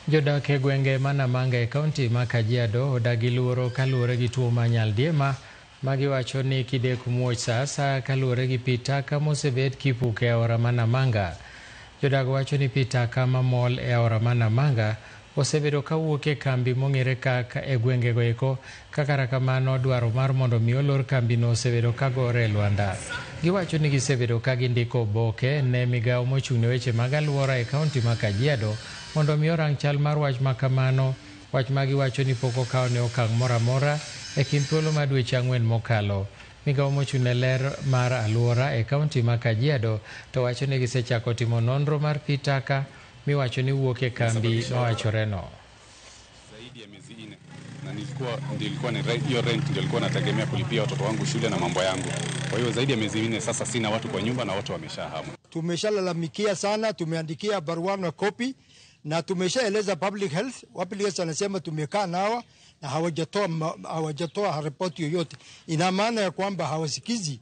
Jodak e gwenge ma Namanga e kaunti ma Kajiado odagi luoro kaluwore gi tuo mar nyaldiema ma giwacho ni kidek muoch sa asaya kaluwore gi pi taka mosebed kipuko e aora ma Namanga. Jodak wacho ni pi taka mamol e aora ma Namanga osebedo kawuok e kambi mong'ere kaka e gwengego eko ka kata kamano dwaro mar mondo mi olor kambino osebedo kagore e lwanda. Giwacho ni gisebedo ka gindiko oboke ne migawo mochung' ne weche mag alwora e kaunti ma Kajiado mondo mi orang chal mar wach ma kamano, wach ma giwacho ni pok okawne okang' moro amora e kind thuolo mar dweche 4 mokalo. Migawo mochung' ne ler mar alwora e kaunti ma Kajiado to wacho ni gisechako timo nonro mar pi taka miwacho ni wuok e kambi mawachoreno. Zaidi ya miezi 4 na nilikuwa ni hiyo rent ndio nilikuwa nategemea kulipia watoto wangu shule na mambo yangu. Kwa hiyo zaidi ya miezi 4 sasa sina watu kwa nyumba na watu wameshahama. Tumeshalalamikia sana, tumeandikia barua na kopi na tumeshaeleza public health. Public health anasema tumekaa nao na hawajatoa ripoti yoyote. Ina maana ya kwamba hawasikizi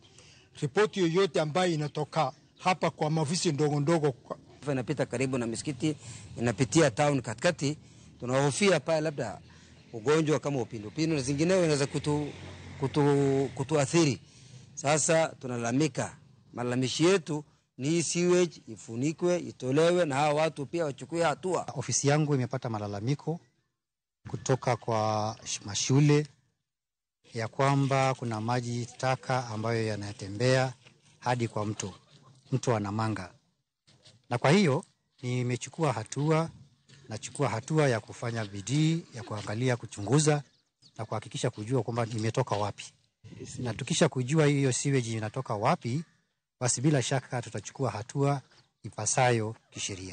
ripoti yoyote ambayo inatoka hapa kwa maofisi ndogo ndogo. Inapita karibu na misikiti, inapitia town katikati. Tunahofia pale labda ugonjwa kama upindupindu na zingineo inaweza kutuathiri. Sasa tunalalamika. Malalamishi yetu ni hii sewage ifunikwe, itolewe na hawa watu pia wachukue hatua. Ofisi yangu imepata malalamiko kutoka kwa mashule ya kwamba kuna maji taka ambayo yanatembea hadi kwa mto wa Namanga. Na kwa hiyo nimechukua hatua, nachukua hatua ya kufanya bidii ya kuangalia, kuchunguza na kuhakikisha kujua kwamba imetoka wapi. Na tukisha kujua hiyo sewage inatoka wapi, basi bila shaka tutachukua hatua ipasayo kisheria.